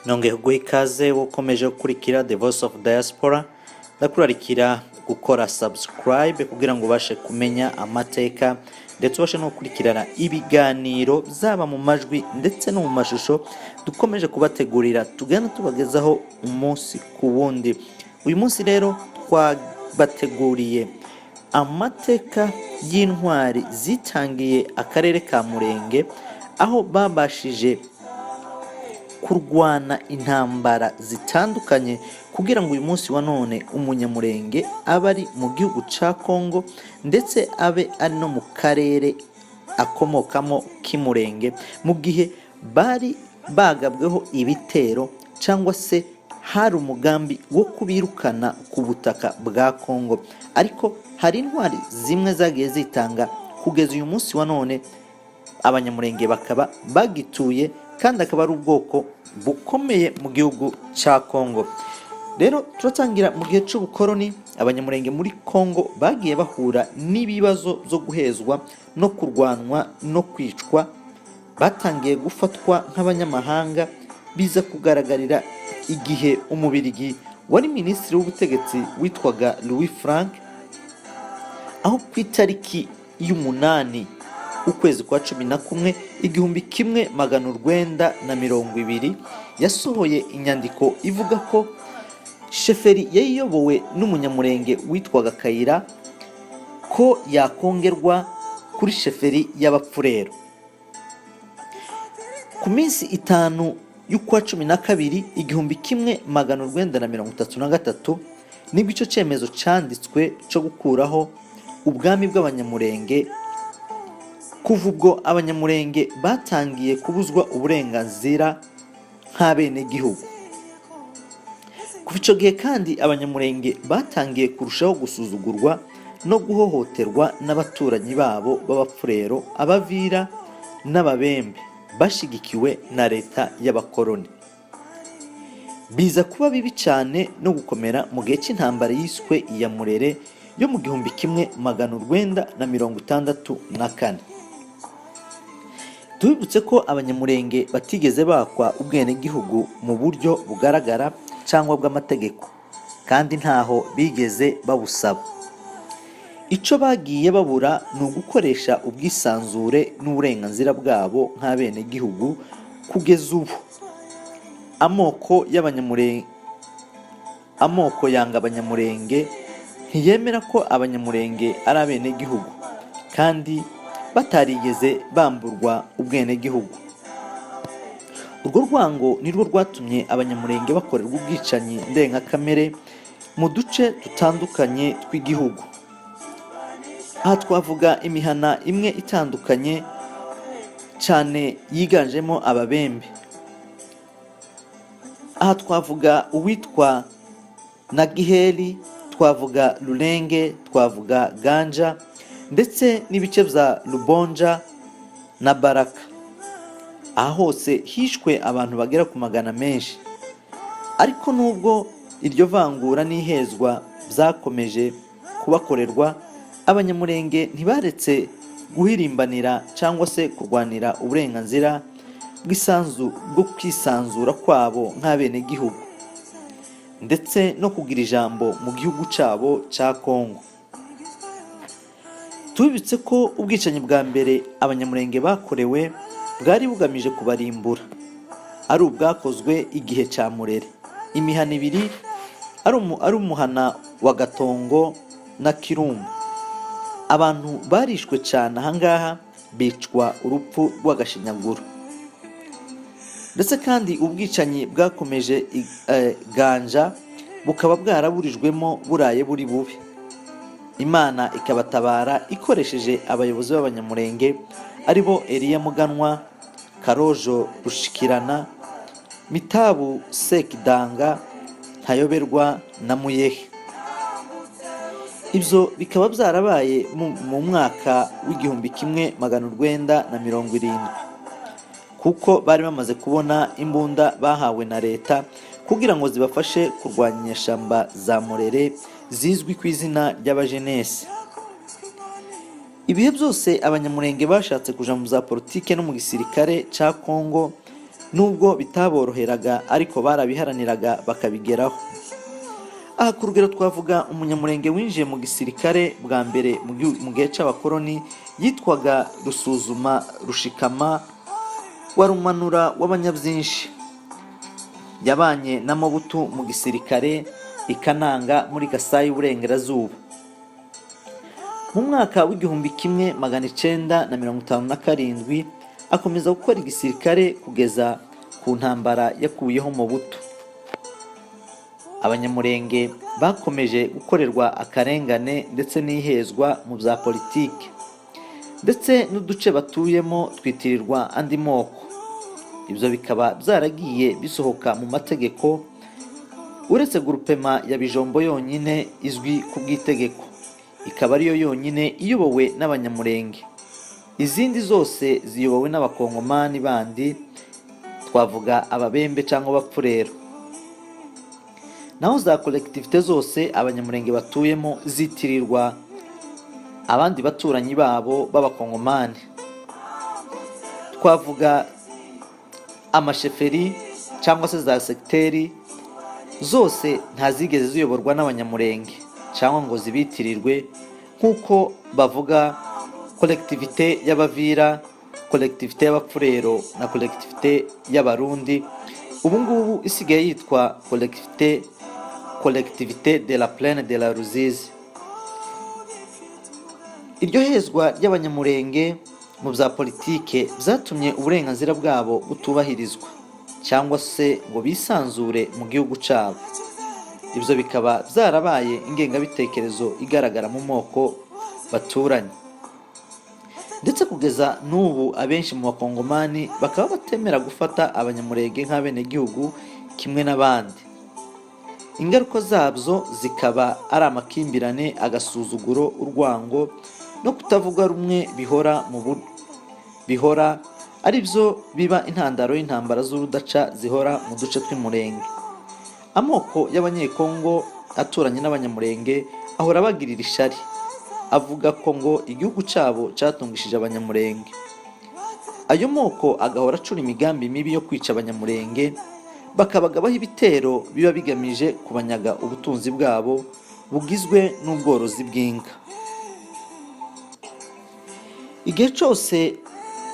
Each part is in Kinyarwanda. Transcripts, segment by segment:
Nongeye kuguha ikaze ukomeje gukurikira The Voice of Diaspora. Ndakurarikira gukora subscribe kugira ngo ubashe kumenya amateka, ndetse ubashe no gukurikirana ibiganiro byaba mu majwi ndetse no mu mashusho dukomeje kubategurira, tugenda tubagezaho umunsi ku wundi. Uyu munsi rero twabateguriye amateka y'intwari zitangiye akarere ka Murenge, aho babashije kurwana intambara zitandukanye kugira ngo uyu munsi wa none Umunyamurenge abe ari mu gihugu cya Kongo, ndetse abe ari no mu karere akomokamo k'Imurenge, mu gihe bari bagabweho ibitero cyangwa se hari umugambi wo kubirukana ku butaka bwa Kongo. Ariko hari intwari zimwe zagiye zitanga, kugeza uyu munsi wa none Abanyamurenge bakaba bagituye, kandi akaba ari ubwoko bukomeye mu gihugu cya Kongo. Rero turatangira mu gihe cy'ubukoroni. Abanyamurenge muri Kongo bagiye bahura n'ibibazo byo guhezwa no kurwanwa no kwicwa. Batangiye gufatwa nk'abanyamahanga, biza kugaragarira igihe Umubirigi wari minisitiri w'ubutegetsi witwaga Louis Frank, aho ku itariki ya 8 ukwezi kwa 11 1920 yasohoye inyandiko ivuga ko chefferie yari iyobowe n'Umunyamurenge witwaga Kayira ko yakongerwa kuri chefferie y'Abapfurero. Ku minsi 5 y'ukwa 12 1933 nibwo icyo cyemezo cyanditswe cyo gukuraho ubwami bw'Abanyamurenge. Kuva ubwo Abanyamurenge batangiye kubuzwa uburenganzira nk'abenegihugu. Kuva icyo gihe kandi, Abanyamurenge batangiye kurushaho gusuzugurwa no guhohoterwa n'abaturanyi babo b'Abapfurero, Abavira n'Ababembe, bashyigikiwe na leta y'abakoloni. Biza kuba bibi cyane no gukomera mu gihe cy'intambara yiswe iya Murere yo mu 1964. Tubibutse ko Abanyamurenge batigeze bakwa ubwenegihugu mu buryo bugaragara cyangwa bw'amategeko, kandi ntaho bigeze babusaba. Icyo bagiye babura ni ugukoresha ubwisanzure n'uburenganzira bwabo nk'abenegihugu. Kugeza ubu amoko y'Abanyamurenge, amoko yanga Abanyamurenge, ntiyemera ko Abanyamurenge ari abenegihugu kandi batarigeze bamburwa ubwenegihugu. Urwo rwango nirwo rwatumye Abanyamurenge bakorerwa ubwicanyi ndengakamere mu duce dutandukanye tw'igihugu. Aha twavuga imihana imwe itandukanye cyane yiganjemo Ababembe. Aha twavuga uwitwa Nagiheri, twavuga Rurenge, twavuga Ganja, ndetse n'ibice bya Rubonja na Baraka. Aha hose hishwe abantu bagera ku magana menshi. Ariko nubwo iryo vangura n'ihezwa byakomeje kubakorerwa, Abanyamurenge ntibaretse guhirimbanira cyangwa se kurwanira uburenganzira bw'isanzu bwo kwisanzura kwabo nk'abenegihugu, ndetse no kugira ijambo mu gihugu cyabo cya Kongo. Tubibutse ko ubwicanyi bwa mbere Abanyamurenge bakorewe bwari bugamije kubarimbura ari ubwakozwe igihe cya Murere, imihana ibiri, ari umuhana wa Gatongo na Kirumba. Abantu barishwe cyane ahangaha, bicwa urupfu rw'agashinyaguro. Ndetse kandi ubwicanyi bwakomeje Ganja, bukaba bwaraburijwemo buraye buri bube, Imana ikabatabara ikoresheje abayobozi b'Abanyamurenge, aribo Eliya Muganwa, Karojo Rushikirana, Mitabu Sekidanga, Ntayoberwa na Muyehe. Ibyo bikaba byarabaye mu mwaka w'1970, kuko bari bamaze kubona imbunda bahawe na leta kugira ngo zibafashe kurwanya inyeshyamba za Murere zizwi ku izina ry'Abajenesi. Ibihe byose Abanyamurenge bashatse kuja mu za politike no mu gisirikare cya Kongo. Nubwo bitaboroheraga, ariko barabiharaniraga bakabigeraho. Aha ku rugero twavuga Umunyamurenge winjiye mu gisirikare bwa mbere mu gihe cy'abakoloni, yitwaga Rusuzuma Rushikama wa Rumanura w'Abanyabyinshi. Yabanye na Mobutu mu gisirikare i Kananga muri Kasayi y'Uburengerazuba. Mu mwaka w'1957 akomeza gukora igisirikare kugeza ku ntambara yakuyeho Mobutu. Abanyamurenge bakomeje gukorerwa akarengane ndetse n'ihezwa mu bya politiki, ndetse n'uduce batuyemo twitirirwa andi moko. Ibyo bikaba byaragiye bisohoka mu mategeko, uretse groupement ya Bijombo yonyine izwi ku bw'itegeko, ikaba ariyo yonyine iyobowe n'Abanyamurenge. Izindi zose ziyobowe n'Abakongomani bandi, twavuga Ababembe cyangwa Abapfurero. Naho za collectivités zose Abanyamurenge batuyemo zitirirwa abandi baturanyi babo b'Abakongomani, twavuga amachefferies cyangwa se za segiteri, zose ntazigeze ziyoborwa n'Abanyamurenge cyangwa ngo zibitirirwe, nk'uko bavuga collectivité y'Abavira, collectivité y'Abapfurero na collectivité y'Abarundi, ubu ngubu isigaye yitwa collectivité de la Plaine de la Ruzizi. Iryo hezwa ry'Abanyamurenge mu bya politike byatumye uburenganzira bwabo butubahirizwa cyangwa se ngo bisanzure mu gihugu cyabo. Ibyo bikaba byarabaye ingengabitekerezo igaragara mu moko baturanye, ndetse kugeza n'ubu abenshi mu Bakongomani bakaba batemera gufata Abanyamurenge nk'abenegihugu kimwe n'abandi. Ingaruka zabyo zikaba ari amakimbirane, agasuzuguro, urwango no kutavuga rumwe bihora ari byo biba intandaro y'intambara z'urudaca zihora mu duce tw'Imurenge. Amoko y'Abanyekongo aturanye n'Abanyamurenge ahora abagirira ishari, avuga ko ngo igihugu cyabo cyatungishije Abanyamurenge. Ayo moko agahora acura imigambi mibi yo kwica Abanyamurenge, bakabagabaho ibitero biba bigamije kubanyaga ubutunzi bwabo bugizwe n'ubworozi bw'inka. Igihe cyose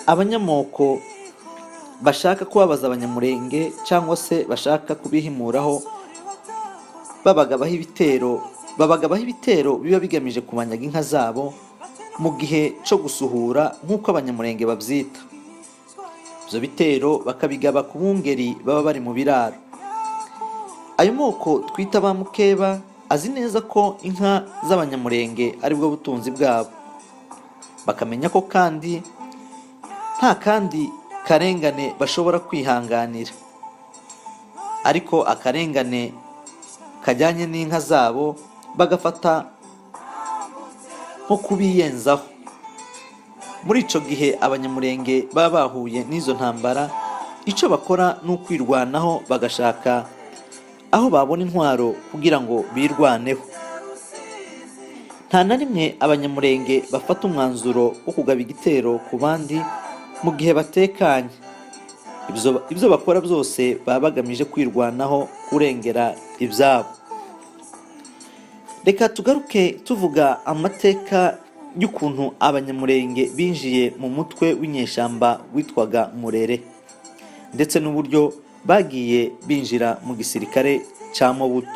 abanyamoko bashaka kubabaza Abanyamurenge cyangwa se bashaka kubihimuraho, babagabaho ibitero biba bigamije kubanyaga inka zabo mu gihe cyo gusuhura, nk'uko Abanyamurenge babyita. Ibyo bitero bakabigaba ku bungeri baba bari mu biraro. Ayo moko twita ba mukeba azi neza ko inka z'Abanyamurenge aribwo butunzi bwabo, bakamenya ko kandi nta kandi karengane bashobora kwihanganira, ariko akarengane kajyanye n'inka zabo bagafata nko kubiyenzaho. Muri icyo gihe Abanyamurenge baba bahuye n'izo ntambara, icyo bakora ni ukwirwanaho, bagashaka aho babona intwaro kugira ngo birwaneho. Nta na rimwe Abanyamurenge bafata umwanzuro wo kugaba igitero ku bandi mu gihe batekanye. Ibyo bakora byose baba bagamije kwirwanaho, kurengera ibyabo. Reka tugaruke tuvuga amateka y'ukuntu Abanyamurenge binjiye mu mutwe w'inyeshyamba witwaga Murere, ndetse n'uburyo bagiye binjira mu gisirikare cya Mobutu.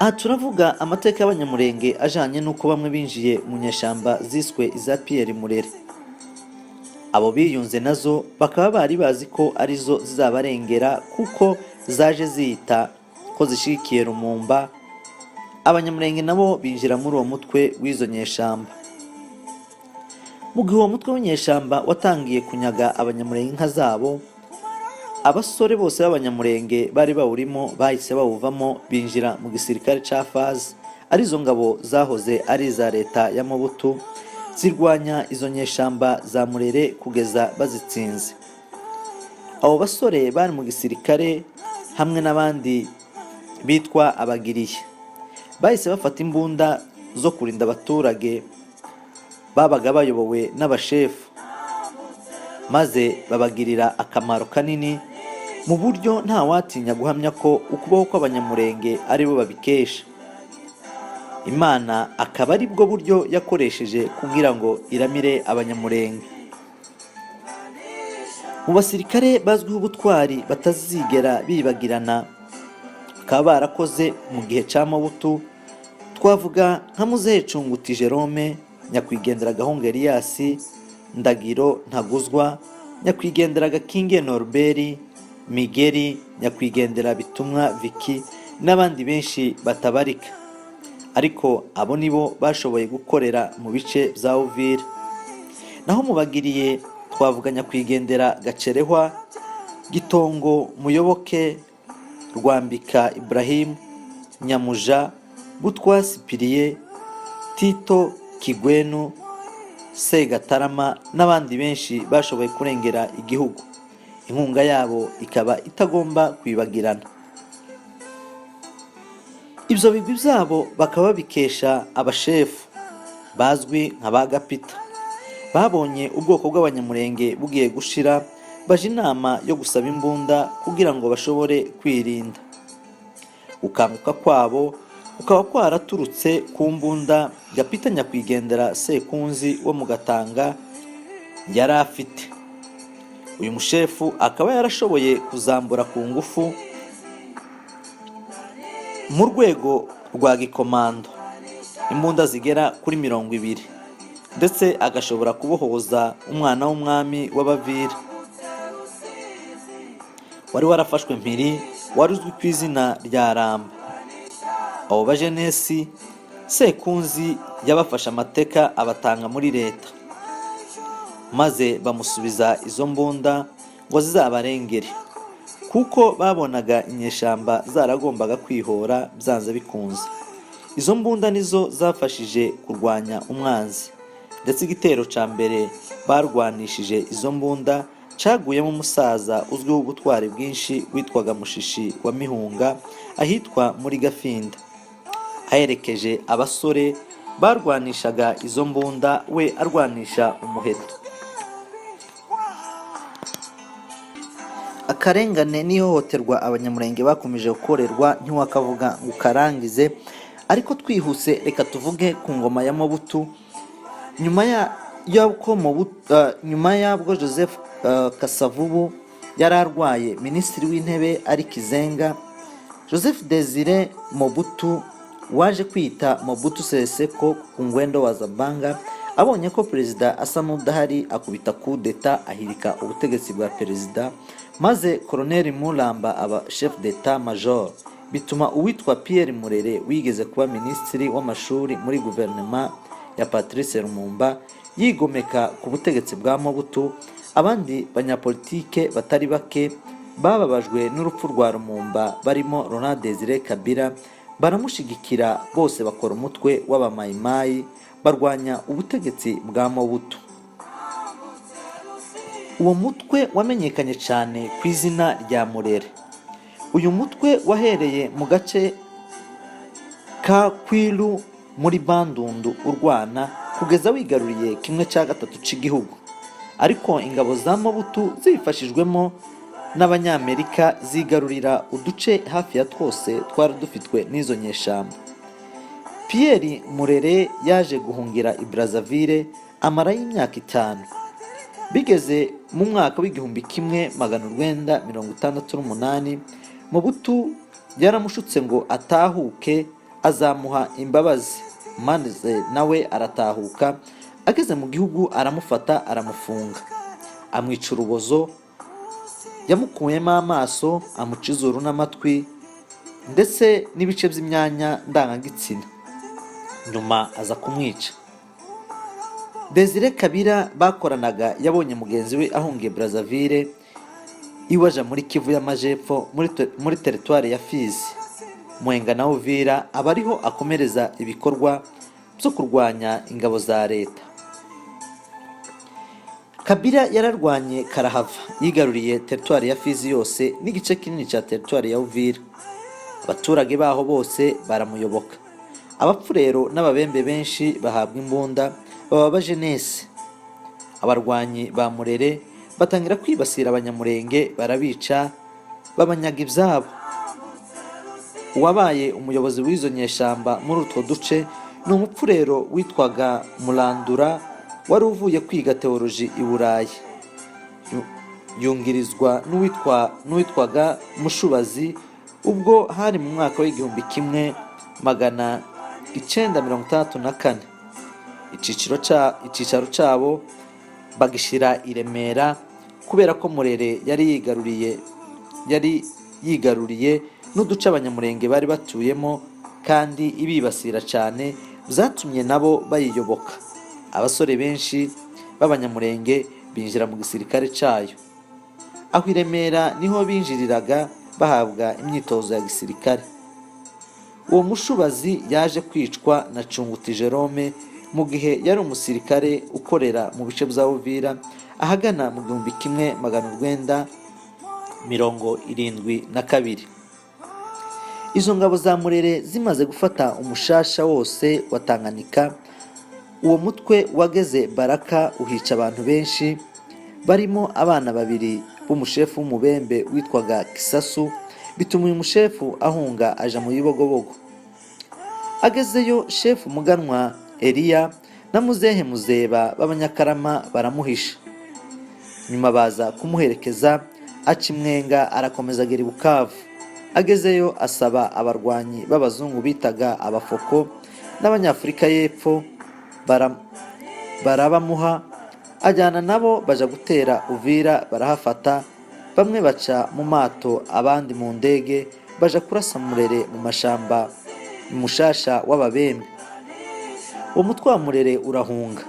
Aha turavuga amateka y'Abanyamurenge ajyanye n'uko bamwe binjiye mu nyeshyamba ziswe iza Pierre Murere. Abo biyunze nazo bakaba bari bazi ko arizo zizabarengera, kuko zaje ziyita ko zishyigikiye Lumumba. Abanyamurenge nabo binjira muri uwo mutwe w'izo nyeshyamba. Mu gihe uwo mutwe w'inyeshyamba watangiye kunyaga Abanyamurenge inka zabo, abasore bose b'Abanyamurenge bari bawurimo bahise bawuvamo, binjira mu gisirikare cya FAZ, arizo ngabo zahoze ari iza leta ya Mobutu, zirwanya izo nyeshyamba za Murere kugeza bazitsinze. Abo basore bari mu gisirikare hamwe n'abandi bitwa Abagiriye bahise bafata imbunda zo kurinda abaturage babaga bayobowe n'abashefu. Maze babagirira akamaro kanini mu buryo nta watinya guhamya ko ukubaho kw'Abanyamurenge ari bo babikesha. Imana akaba ari bwo buryo yakoresheje kugira ngo iramire Abanyamurenge. Mu basirikare bazwiho ubutwari batazigera bibagirana, bakaba barakoze mu gihe cya Mobutu, twavuga nka Muzehe Cunguti Jerome, nyakwigendera Gahunga Elias, Ndagiro Ntaguzwa, nyakwigendera Gakinge Norbert, Migeri, nyakwigendera Bitumwa Viki n'abandi benshi batabarika. Ariko abo nibo bashoboye gukorera mu bice bya Uvira. Naho mu bagiriye twavuga nyakwigendera Gacerehwa, Gitongo Muyoboke, Rwambika Ibrahim, Nyamuja, Butwa Sipiriye, Tito Kigwenu, Segatarama n'abandi benshi bashoboye kurengera igihugu. Inkunga yabo ikaba itagomba kwibagirana. Ibyo bigwi byabo bakaba babikesha abashefu bazwi nka ba Gapita. Babonye ubwoko bw'Abanyamurenge bugiye gushira, baje inama yo gusaba imbunda kugira ngo bashobore kwirinda. Gukanguka kwabo kukaba kwaraturutse ku mbunda Gapita nyakwigendera Sekunzi wo mu Gatanga yari afite. Uyu mushefu akaba yarashoboye kuzambura ku ngufu mu rwego rwa gikomando imbunda zigera kuri 20, ndetse agashobora kubohoza umwana w'umwami w'Abavira wari warafashwe mpiri, wari uzwi ku izina rya Ramba. Abo bajenesi Sekunzi yabafashe amateka, abatanga muri leta, maze bamusubiza izo mbunda ngo zizabarengere, kuko babonaga inyeshyamba zaragombaga kwihora byanze bikunze. Izo mbunda nizo zafashije kurwanya umwanzi, ndetse igitero cya mbere barwanishije izo mbunda caguyemo umusaza uzwiho ubutwari bwinshi witwaga Mushishi wa Mihunga, ahitwa muri Gafinda, aherekeje abasore barwanishaga izo mbunda, we arwanisha umuheto. Akarengane n'ihohoterwa Abanyamurenge bakomeje gukorerwa ntiwakavuga ngo ukarangize. Ariko twihuse, reka tuvuge ku ngoma ya Mobutu. Nyuma ya y'uko nyuma y'abwo Joseph Kasavubu yari arwaye, minisitiri w'intebe ari Kizenga, Joseph Desire Mobutu waje kwita Mobutu Sese Seko ku Ngwendo wa Zabanga, abonye ko perezida asa n'udahari, akubita kudeta, ahirika ubutegetsi bwa perezida, maze Colonel Mulamba aba chef d'état major. Bituma uwitwa Pierre Murere, wigeze kuba minisitiri w'amashuri muri guverinoma ya Patrice Lumumba, yigomeka ku butegetsi bwa Mobutu. Abandi banyapolitike batari bake bababajwe n'urupfu rwa Lumumba, barimo Laurent Desire Kabila, baramushigikira, bose bakora umutwe w'Abamayimayi, barwanya ubutegetsi bwa Mobutu. Uwo mutwe wamenyekanye cyane ku izina rya Murere. Uyu mutwe wahereye mu gace ka Kwilu muri Bandundu, urwana kugeza wigaruriye kimwe cya gatatu cy'igihugu. Ariko ingabo za Mobutu zibifashijwemo n'Abanyamerika zigarurira uduce hafi ya twose twari dufitwe n'izo nyeshyamba. Pierre Murere yaje guhungira i Brazzaville, amarayo imyaka 5. Bigeze mu mwaka w'1968, Mobutu yaramushutse ngo atahuke azamuha imbabazi, maze nawe aratahuka. Ageze mu gihugu aramufata, aramufunga, amwica urubozo. Yamukuyemo amaso, amuca izuru n'amatwi, ndetse n'ibice by'imyanya ndangagitsina, nyuma aza kumwica. Desire Kabila bakoranaga yabonye mugenzi we ahungiye Brazzaville, iwe aja muri Kivu y'Amajepfo, muri teritwari ya Fizi, Mwenga na Uvira, aba ariho akomereza ibikorwa byo kurwanya ingabo za leta. Kabila yararwanye karahava, yigaruriye teritwari ya Fizi yose n'igice kinini cya teritwari ya Uvira. Abaturage baho bose baramuyoboka. Abapfurero n'Ababembe benshi bahabwa imbunda, baba bajenesi. Abarwanyi ba Murere Batangira kwibasira Abanyamurenge, barabica, babanyaga ibyabo. Uwabaye umuyobozi w'izo nyeshyamba muri utwo duce ni umupfurero witwaga Murandura, wari uvuye kwiga théologie i Burayi. Yungirizwa n'uwitwaga Mushubazi. Ubwo hari mu mwaka w'1964. Icyicaro cyabo bagishyira i Remera, kubera ko Murere yari yigaruriye n'uduce Abanyamurenge bari batuyemo kandi ibibasira cyane, byatumye nabo bayiyoboka. Abasore benshi b'Abanyamurenge binjira mu gisirikare cyayo. Aho i Remera niho binjiriraga, bahabwa imyitozo ya gisirikare. Uwo Mushubazi yaje kwicwa na Cunguti Jerome mu gihe yari umusirikare ukorera mu bice bya Uvira, ahagana mu 1972. Izo ngabo za Murere zimaze gufata umushasha wose wa Tanganyika, uwo mutwe wageze Baraka, uhica abantu benshi, barimo abana babiri b'umushefu w'umubembe witwaga Kisasu, bituma uyu mushefu ahunga aja mu Bibogobogo. Agezeyo, shefu Muganwa Eliya na Muzehe Muzeba b'Abanyakarama baramuhisha. Nyuma baza kumuherekeza, aca imwenga, arakomeza agera i Bukavu. Agezeyo asaba abarwanyi b'abazungu bitaga Abafoko n'Abanyafurika y'Epfo, barabamuha, ajyana nabo baja gutera Uvira, barahafata. Bamwe baca mu mato, abandi mu ndege, baja kurasa Murere mu mashamba, mu mushasha w'Ababembe. Uwo mutwe wa Murere urahunga,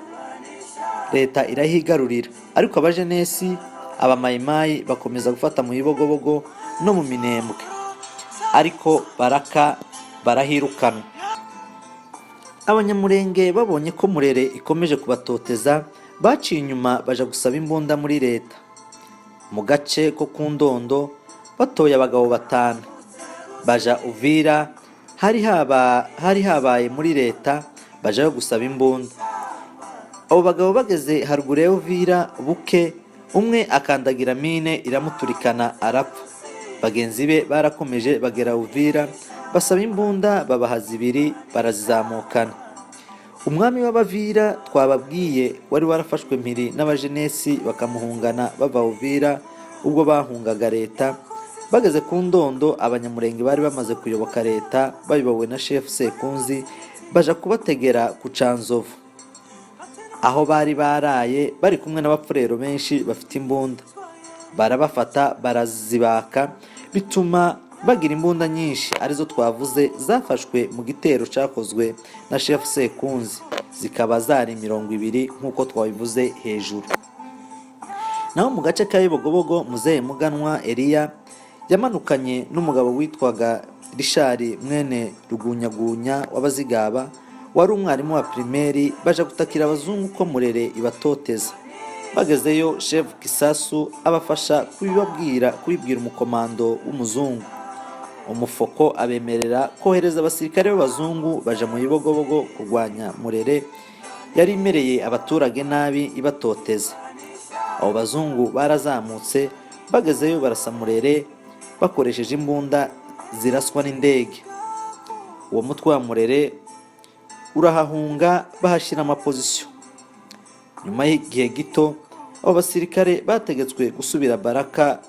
leta irahigarurira, ariko abajenesi Abamayimayi bakomeza gufata mu Bibogobogo no mu Minembwe, ariko Baraka barahirukana. Abanyamurenge babonye ko Murere ikomeje kubatoteza, baciye inyuma baja gusaba imbunda muri leta. Mu gace ko ku Ndondo batoye abagabo batanu, baja Uvira, hari habaye muri leta, bajayo gusaba imbunda. Abo bagabo bageze haruguru ya Uvira buke, umwe akandagira mine iramuturikana, arapfa. Bagenzi be barakomeje bagera Uvira, basaba imbunda, babaha zibiri, barazizamukana. Umwami w'Abavira twababwiye, wari warafashwe mpiri n'abajenesi bakamuhungana bava Uvira ubwo bahungaga leta, bageze ku Ndondo, Abanyamurenge bari bamaze kuyoboka leta bayobowe na shefu Sekunzi baja kubategera ku Canzovu, aho bari baraye bari kumwe n'abapfurero benshi bafite imbunda, barabafata, barazibaka, bituma bagira imbunda nyinshi, arizo twavuze zafashwe mu gitero cyakozwe na shefu Sekunzi, zikaba zari 20 nk'uko twabivuze hejuru. Naho mu gace ka Bibogobogo, Muzehe Muganwa Eliya yamanukanye n'umugabo witwaga Rishari mwene Rugunyagunya w'Abazigaba, wari umwarimu wa primaire, baja gutakira abazungu ko Murere ibatoteza. Bagezeyo, shefu Kisasu abafasha kubibwira umukomando w'umuzungu. Umufoko abemerera kohereza abasirikare b'abazungu, baja mu Bibogobogo kurwanya Murere yari imereye abaturage nabi, ibatoteza. Abo bazungu barazamutse, bagezeyo barasa Murere bakoresheje imbunda ziraswa n'indege. Uwo mutwe wa Murere urahahunga, bahashyira amapozisiyo. Nyuma y'igihe gito, abo basirikare bategetswe gusubira Baraka,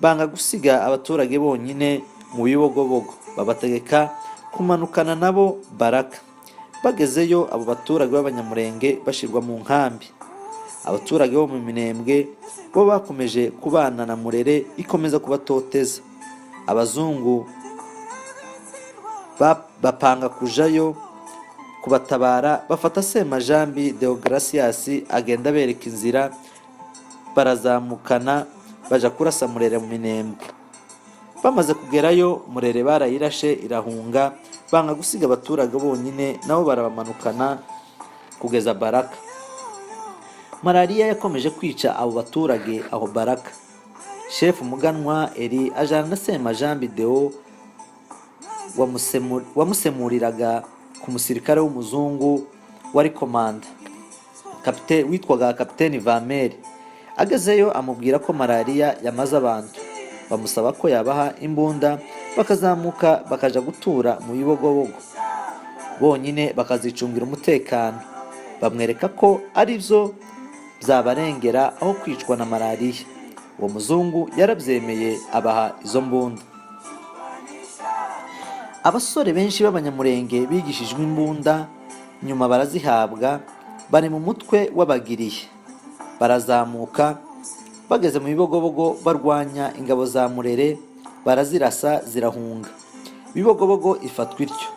banga gusiga abaturage bonyine mu Bibogobogo, babategeka kumanukana nabo Baraka. Bagezeyo, abo baturage b'Abanyamurenge bashyirwa mu nkambi. Abaturage bo mu Minembwe bo bakomeje kubana na Murere, ikomeza kubatoteza. Abazungu bapanga kujayo kubatabara, bafata Semajambi Deogratias, agenda abereka inzira, barazamukana baja kurasa Murere mu Minembwe. Bamaze kugerayo, Murere barayirashe irahunga, banga gusiga abaturage bonyine, nabo barabamanukana kugeza Baraka. Malariya yakomeje kwica abo baturage aho Baraka. Shefu Muganwa Eri ajana na Semajambi Deo wamusemuriraga ku musirikare w'umuzungu wari komanda witwaga kapiteni Vameri. Agezeyo amubwira ko malariya yamaze abantu, bamusaba ko yabaha imbunda bakazamuka bakaja gutura mu Bibogobogo bonyine, bakazicungira umutekano. Bamwereka ko ari byo byabarengera aho kwicwa na malariya. Uwo muzungu yarabyemeye, abaha izo mbunda. Abasore benshi b'Abanyamurenge bigishijwe imbunda, nyuma barazihabwa, bari mu mutwe w'abagiriye. Barazamuka, bageze mu Bibogobogo barwanya ingabo za Murere, barazirasa zirahunga. Bibogobogo ifatwa ityo.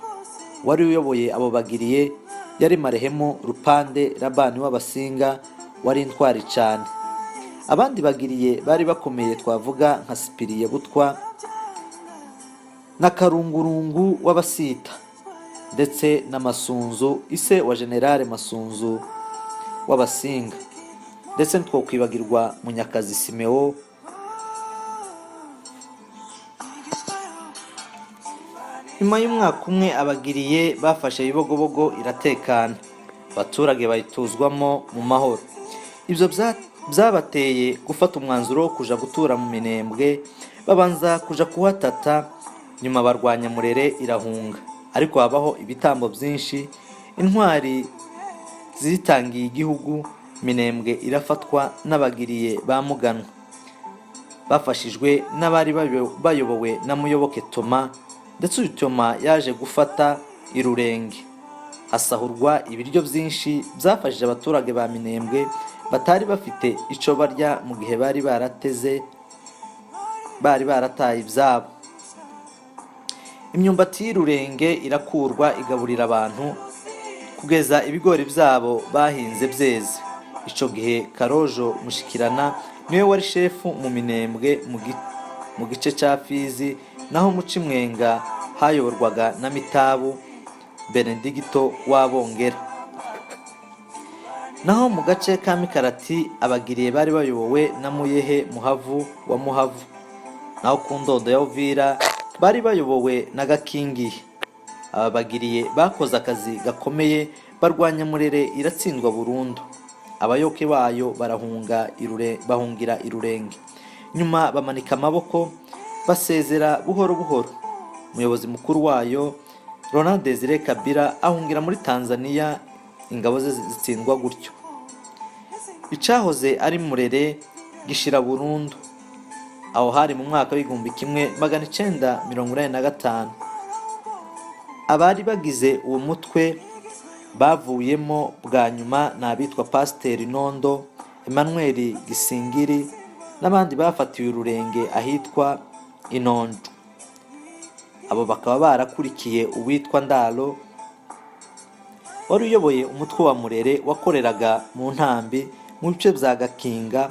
Wari uyoboye abo bagiriye yari marehemu Rupande Labani w'Abasinga, wari intwari cyane. Abandi bagiriye bari bakomeye twavuga nka Sipiriye Butwa na Karungurungu w'Abasita, ndetse na Masunzu, ise wa Generale Masunzu w'Abasinga, ndetse ntitwokwibagirwa Munyakazi Simeo. Nyuma y'umwaka umwe abagiriye bafashe Bibogobogo, iratekana, abaturage bayituzwamo mu mahoro. Ibyo byabateye gufata umwanzuro wo kuja gutura mu Minembwe. Babanza kuja kuhatata, nyuma barwanya Murere irahunga, ariko habaho ibitambo byinshi, intwari zitangiye igihugu. Minembwe irafatwa n'abagiriye ba Muganwa, bafashijwe n'abari bayobowe na Muyoboke Toma. Ndetse uyu Toma yaje gufata Irurenge, hasahurwa ibiryo byinshi byafashije abaturage ba Minembwe batari bafite icyo barya mu gihe bari barateze, bari barataye ibyabo. Imyumbati y'Irurenge irakurwa, igaburira abantu kugeza ibigori byabo bahinze byeze. Icyo gihe Karojo Mushikirana niwe wari shefu mu Minembwe mu gice cya Fizi, naho mu Cimwenga hayoborwaga na Mitabu Benedigito w'Abongera. Naho mu gace ka Mikarati abagiriye bari bayobowe na Muyehe Muhavu wa Muhavu, naho ku Ndodo ya Uvira bari bayobowe na Gakingiye. Aba bagiriye bakoze akazi gakomeye, barwanya Murere iratsindwa burundu, abayoboke bayo barahunga bahungira Irurenge, nyuma bamanika amaboko basezera buhoro buhoro. Umuyobozi mukuru wayo Laurent Desire Kabila ahungira muri Tanzania, ingabo ze zitsindwa gutyo. Icahoze ari Murere gishira burundu. Aho hari mu mwaka w'1985. Abari bagize uwo mutwe bavuyemo bwa nyuma ni abitwa Pasiteri Nondo Emmanuel Gisingiri n'abandi bafatiwe Ururenge ahitwa Inonjo. Abo bakaba barakurikiye uwitwa Ndaro wari uyoboye umutwe wa Murere wakoreraga mu ntambi mu bice bya Gakinga.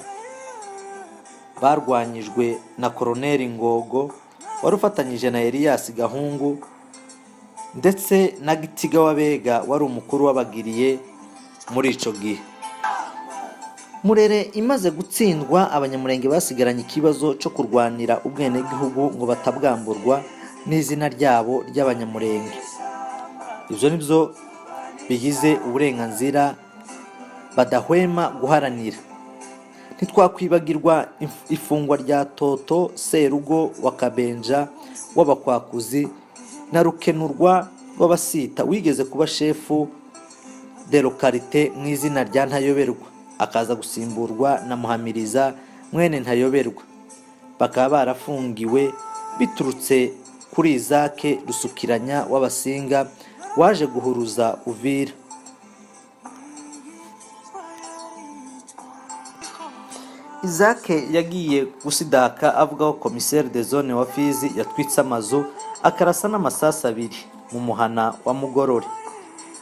Barwanyijwe na Koroneli Ngogo wari ufatanyije na Elias Gahungu ndetse na Gitiga w'Abega wari umukuru w'abagiriye muri ico gihe. Murere imaze gutsindwa, Abanyamurenge basigaranye ikibazo cyo kurwanira ubwenegihugu ngo batabwamburwa n'izina ryabo ry'Abanyamurenge. Ibyo ni byo bigize uburenganzira badahwema guharanira. Ntitwakwibagirwa ifungwa rya Toto Serugo wa Kabenja w'Abakwakuzi na Rukenurwa w'Abasita, wigeze kuba shefu de localité mu izina rya Ntayoberwa, akaza gusimburwa na Muhamiriza mwene Ntayoberwa. Bakaba barafungiwe biturutse kuri Izake Rusukiranya w'Abasinga waje guhuruza Uvira. Izake yagiye gusidaka avuga ko komiseri de zone wa Fizi yatwitse amazu, akarasa n'amasasu abiri mu muhana wa Mugorore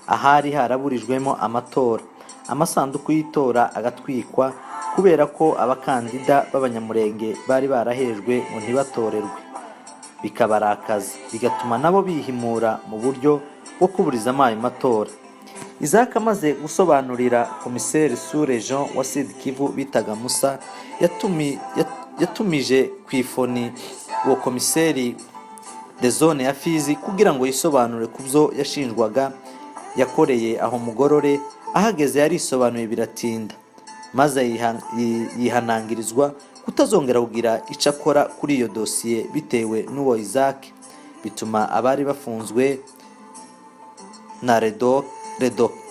ahari haraburijwemo amatora, amasanduku y'itora agatwikwa kubera ko abakandida b'Abanyamurenge bari barahejwe ngo ntibatorerwe, bikabarakaza, bigatuma nabo bihimura mu buryo bwo kuburizamo ayo matora. Isaac amaze gusobanurira komiseri sous région wa Sud Kivu bitaga Musa, yatumije ku ifoni uwo komiseri de zone ya Fizi kugira ngo yisobanure ku byo yashinjwaga yakoreye aho Mugorore. Ahageze yarisobanuye biratinda. Maze yihanangirizwa kutazongera kugira icyo akora kuri iyo dosiye bitewe n'uwo Isaac. Bituma abari bafunzwe na Redo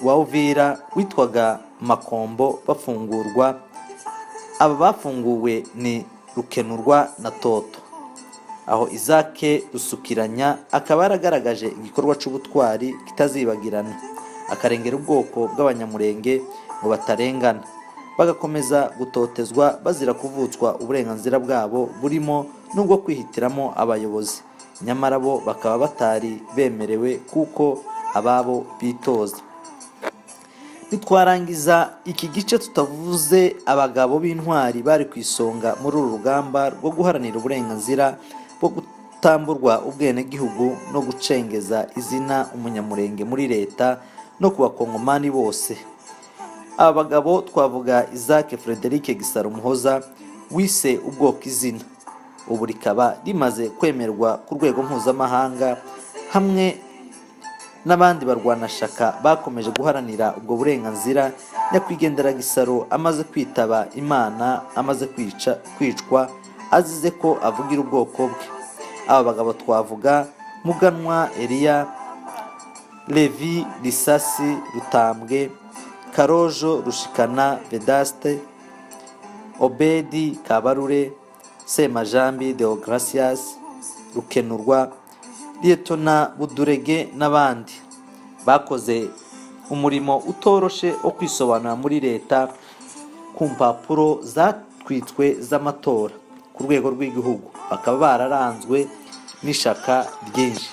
wa Uvira witwaga Makombo bafungurwa. Aba bafunguwe ni Rukenurwa na Toto. Aho Isaac Rusukiranya akaba yaragaragaje igikorwa cy'ubutwari kitazibagirana, akarengera ubwoko bw'Abanyamurenge ngo batarengana, bagakomeza gutotezwa bazira kuvutswa uburenganzira bwabo, burimo n'ubwo kwihitiramo abayobozi, nyamara bo bakaba batari bemerewe kuko ababo bitoza. Ntitwarangiza iki gice tutavuze abagabo b'intwari bari ku isonga muri uru rugamba rwo guharanira uburenganzira bwo gutamburwa ubwenegihugu no gucengeza izina Umunyamurenge muri leta no ku Bakongomani bose. Aba bagabo twavuga Isaac Frederic Gisaro Muhoza, wise ubwoko izina, ubu rikaba rimaze kwemerwa ku rwego mpuzamahanga, hamwe n'abandi barwanashyaka bakomeje guharanira ubwo burenganzira nyakwigendera Gisaro amaze kwitaba Imana, amaze kwicwa azize ko avugira ubwoko bwe. Aba bagabo twavuga Muganwa Eliya, Levi Risasi Rutambwe, Karojo Rushikana Vedaste, Obedi Kabarure, Semajambi Deogratias, Rukenurwa, Liyetona Budurege n'abandi bakoze umurimo utoroshe wo kwisobanura muri leta ku mpapuro zatwitswe z'amatora ku rwego rw'igihugu, bakaba bararanzwe n'ishaka ryinshi.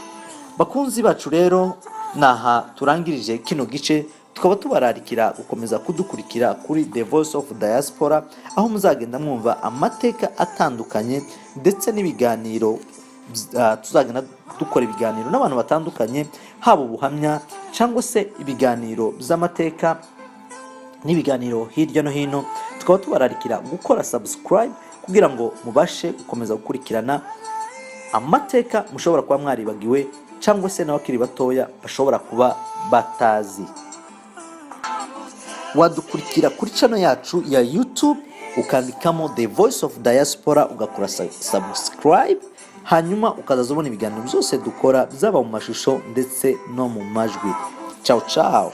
Bakunzi bacu rero, naha turangirije kino gice, tukaba tubararikira gukomeza kudukurikira kuri The Voice of Diaspora, aho muzagenda mwumva amateka atandukanye ndetse n'ibiganiro. Tuzagenda dukora ibiganiro n'abantu batandukanye, haba ubuhamya cyangwa se ibiganiro by'amateka n'ibiganiro hirya no hino. Tukaba tubararikira gukora subscribe kugira ngo mubashe gukomeza gukurikirana amateka mushobora kuba mwaribagiwe, cyangwa se n'abakiri batoya bashobora kuba batazi. Wadukurikira kuri channel yacu ya YouTube, ukandikamo The Voice of Diaspora, ugakora subscribe, hanyuma ukazaza ubona ibiganiro byose dukora, byaba mu mashusho ndetse no mu majwi. Ciao ciao.